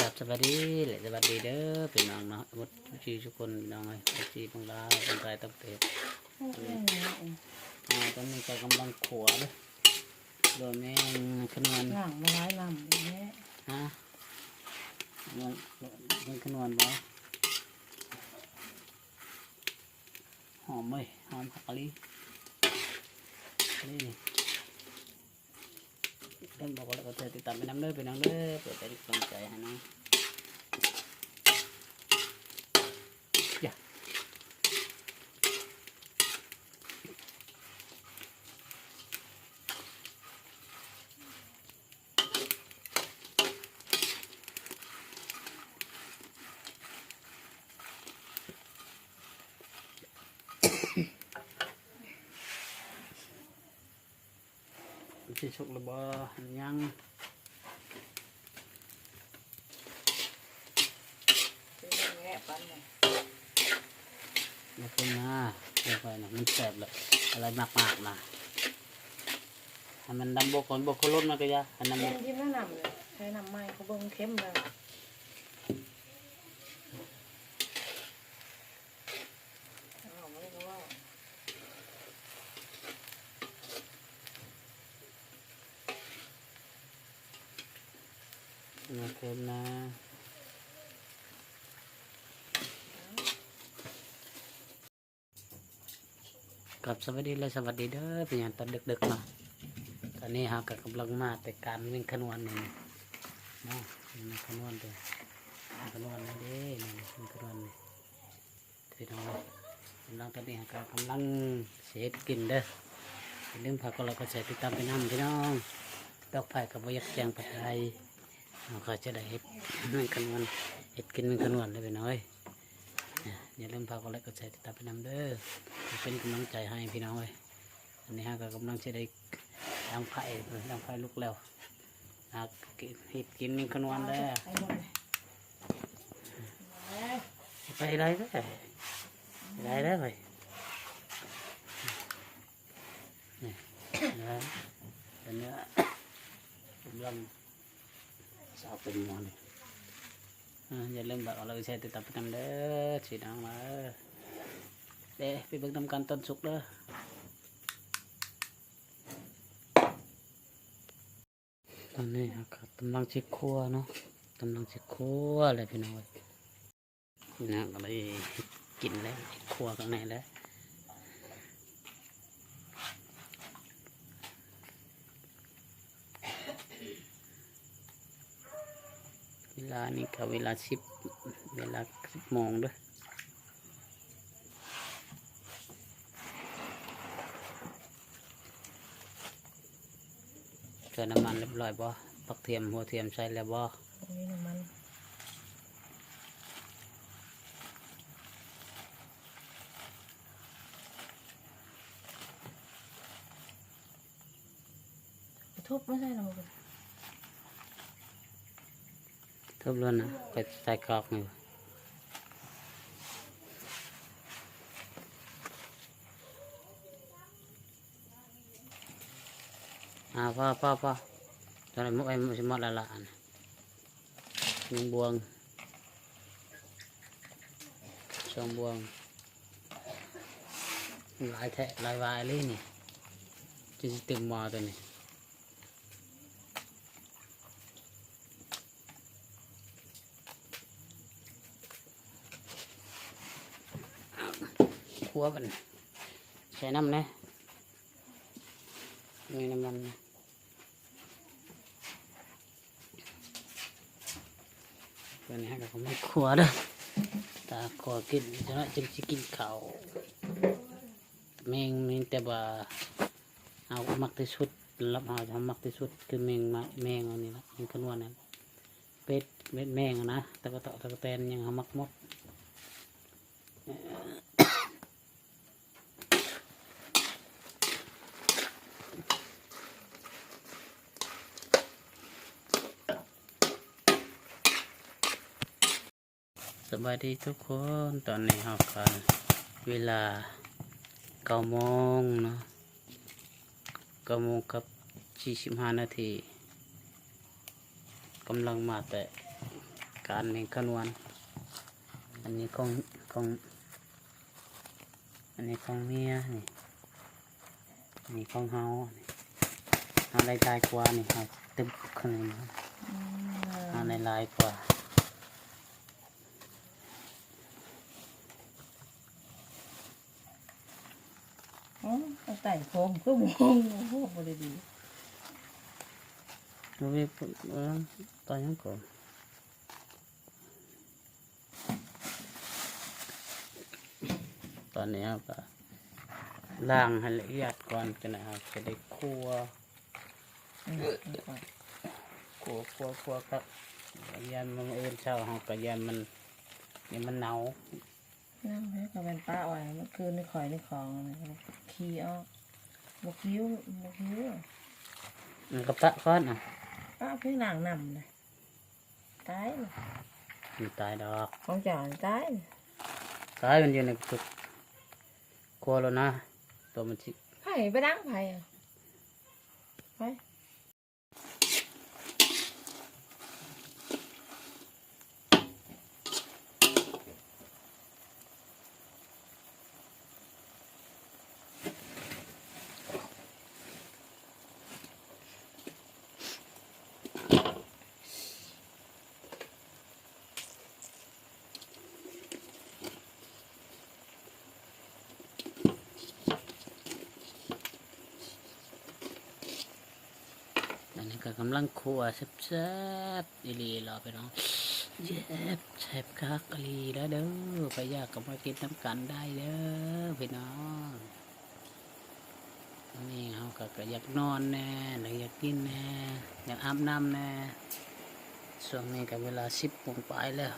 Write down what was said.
ຄັບ ສະບາຍດີ ແລະ ສະຫວັດດີເດີພີ່ນ້ອງເນາະ ໝົດທຸກທີ່ທຸກຄົນພີ່ນ້ອງເອີຍ ເອັຟຊີ ທັງຫຼາຍ ທັງໄທ ຕ່າງປະເທດ. ອືມ ອ່າ ຕອນນີ້ກໍກຳລັງຂົ້ວເດີ ໂດຍແມ່ງຂະນວນ ລ້າງມາຫຼາຍນ້ຳແທ້. ຮະ? ແມ່ງຂະນວນບໍ່? ຫອມເວີຍ ຫອມຄັກອີ່ຫຼີ. ນີ້ ເບິ່ງບໍ່ກໍແລ້ວກໍຕິດຕາມໄປນຳເດີພີ່ນ້ອງເດີ ເພື່ອເປັນກຳລັງໃຈໃຫ້ເນາະ. ມັນຊິສຸກແລ້ວບໍ່? ຍັງ ແງະປັນນີ້ ມາຂຶ້ນມາ ເອົາໄປນະ ມັນແຊບແລ້ວ ອະໄລມາກໆນະ ໃຫ້ມັນດຳບົກກ່ອນ ບົກໂຄລົນມັນກໍຢ່າ ໃຫ້ນ້ຳ ກິນແລ້ວນ້ຳ ໃສ່ນ້ຳໃໝ່ ເຂົາເບິ່ງເຄັມແລ້ວ. ເອົາໄວ້ກໍເວົ້າ ມາເຄັມນະ. ຄັບ ສະບາຍດີ ແລະ ສະຫວັດດີເດີ ເປັນຫຍັງຕອນດຶກໆເນາະ. ຕອນນີ້ເຮົາກໍກຳລັງມາແຕ່ການແມ່ງຂະນວນນີ້ເນາະ ແມ່ງຂະນວນເດີ ແມ່ງຂະນວນນີ້ເດ້ ແມ່ງຂະນວນນີ້ ພີ່ນ້ອງເອີຍ ກຳລັງ ຕອນນີ້ເຮົາກໍກຳລັງຊິເຮັດກິນເດີ. ຢ່າລືມຝາກກົດໄລກົດແຊຕິດຕາມໄປນຳພີ່ນ້ອງ. ດອກໄຟກໍບໍ່ຢາກແຈ້ງປານໃດ ເຮົາກໍຈະໄດ້ເຮັດແມ່ງຂະນວນ ເຮັດກິນແມ່ງຂະນວນເດີພີ່ນ້ອງເອີຍ. ຢ່າລືມຝາກກົດໄລກົດແຊຕິດຕາມໄປນຳເດີ ເປັນກຳລັງໃຈໃຫ້ພີ່ນ້ອງເອີຍ. ອັນນີ້ເຮົາກໍກຳລັງຊິໄດ້ດັງໄຟ ດັງໄຟລຸກແລ້ວ ຫາເຮັດກິນແມ່ງຂະນວນເດີ. ໄປໄດ້ເດີ ໄດ້ເດີ ໄປ ນີ້ ເຫັນບໍ່ ກຳລັງ ສາວເປັນໝໍນີ້. ອ່າ ຢ່າລືມຝາກກົດໄລກົດແຊຕິດຕາມໄປນຳເດີ ພີ່ນ້ອງເອີຍ. ເດ້ ໄປເບິ່ງນຳກັນຕອນສຸກເດີ. ຕອນນີ້ເຮົາກໍກຳລັງຊິຂົ້ວເນາະ ກຳລັງຊິຂົ້ວແລ້ວພີ່ນ້ອງເອີຍ. ນະ ກໍໄດ້ກິນແລ້ວ ຄົວຂ້າງໃນແລ້ວ. ເວລານີ້ກໍເວລາສິບ ເວລາສິບໂມງເດີ. ໃສ່ນ້ຳມັນຮຽບຮ້ອຍບໍ່? ຜັກທຽມ ຫົວທຽມໃສ່ແລ້ວບໍ່? ບໍ່ມີນ້ຳມັນ. ທຸບມາໃສ່ນຳ ທຸບແລ້ວນະ ຂ້ອຍໃສ່ຄອກຢູ່. ອ່າ ພໍ ພໍ ພໍ ຕອນນີ້ໝົດ ເອີຍ ຊິໝົດແລ້ວລະ ອັນໜຶ່ງບ່ວງ ສອງບ່ວງ ຫຼາຍແທ້ ຫຼາຍຫວາອີ່ຫຼີນີ້ ຈົນຊິເຕັມໝໍ້ຕົວນີ້. ຄົວບັດນີ້ ໃສ່ນ້ຳແດ່ ມີນ້ຳມັນ. ບັດນີ້ເຮົາກໍມາຄົວເດີ ຖ້າຄົວກິນ ຈັກໜ້ອຍຈຶ່ງຊິກິນເຂົ້າ. ແມງ ແມ່ນແຕ່ວ່າເຮົາມັກທີ່ສຸດ ສຳລັບເຮົາ ເຮົາມັກທີ່ສຸດຄືແມງມະ ແມງອັນນີ້ລະ ແມງຂະນວນນັ້ນ ເປັດ ເປັດແມງຫັ້ນນະ ຕະກະເຕາະ ຕະກະແຕນ ຫຍັງເຮົາມັກໝົດ. ສະບາຍດີທຸກຄົນ ຕອນນີ້ເຮົາກໍເວລາເກົ້າໂມງເນາະ ເກົ້າໂມງກັບສີ່ສິບຫ້ານາທີ ກຳລັງມາແຕະ ອັນນີ້ຂະນວນ ອັນນີ້ຂອງ ຂອງ ອັນນີ້ຂອງເມຍ ນີ້ ນີ້ຂອງເຮົາ ນີ້ ເຮົາໄດ້ຫຼາຍກວ່າ ນີ້ ເຮົາຕຶບຂະໜຶ່ງ ອືມ ເຮົາໄດ້ຫຼາຍກວ່າ. ອໍ ເອົາໄຕ່ໂຄມຄືໝູ່ ໂອ້ໂຫ ບໍ່ໄດ້ດີ ບໍ່ມີ ເອີ ຕາຍຫຍັງກໍ ຕອນນີ້ເຮົາກໍລ້າງໃຫ້ລະອຽດກ່ອນ ຈັ່ງໃດເຮົາຈະໄດ້ຂົ້ວ ອືມ ຂົ້ວ ຂົ້ວ ຂົ້ວກັບ ຢ້ານມື້ອື່ນເຊົ້າເຮົາກໍຢ້ານມັນ ຢ້ານມັນເນົ່າ. ຍັງເລີຍ ກໍແມ່ນປະໄວ້ ມື້ຄືນນີ້ຂ້ອຍນີ້ຂອງ ຂີ້ອອກ ບໍ່ຄິ້ວ ບໍ່ຄິ້ວ ມັນກໍປະກ່ອນ ອະ ປະໄປລ້າງນ້ຳນະ ຕາຍ ມັນຕາຍດອກ ຂອງເຈົ້ານີ້ຕາຍ ຕາຍ ມັນຢູ່ໃນກະຕຸກ ຄົວໂລດນະ ຕົວມັນຊິ ໃຜໄປດັງໃຜ ໃຜ. ອັນນີ້ກໍກຳລັງຂົ້ວແຊບໆ ອີ່ຫຼີລະພີ່ນ້ອງ ແຊບ ແຊບຄັກອີ່ຫຼີລະເດີ ໃຜຢາກກໍມາກິນນຳກັນໄດ້ເດີພີ່ນ້ອງ. ອັນນີ້ເຮົາກໍ ກໍຢາກນອນແດ່ ແລ້ວຢາກກິນແດ່ ຢາກອາບນ້ຳແດ່ ຊ່ວງນີ້ກໍເວລາສິບໂມງປາຍແລ້ວ.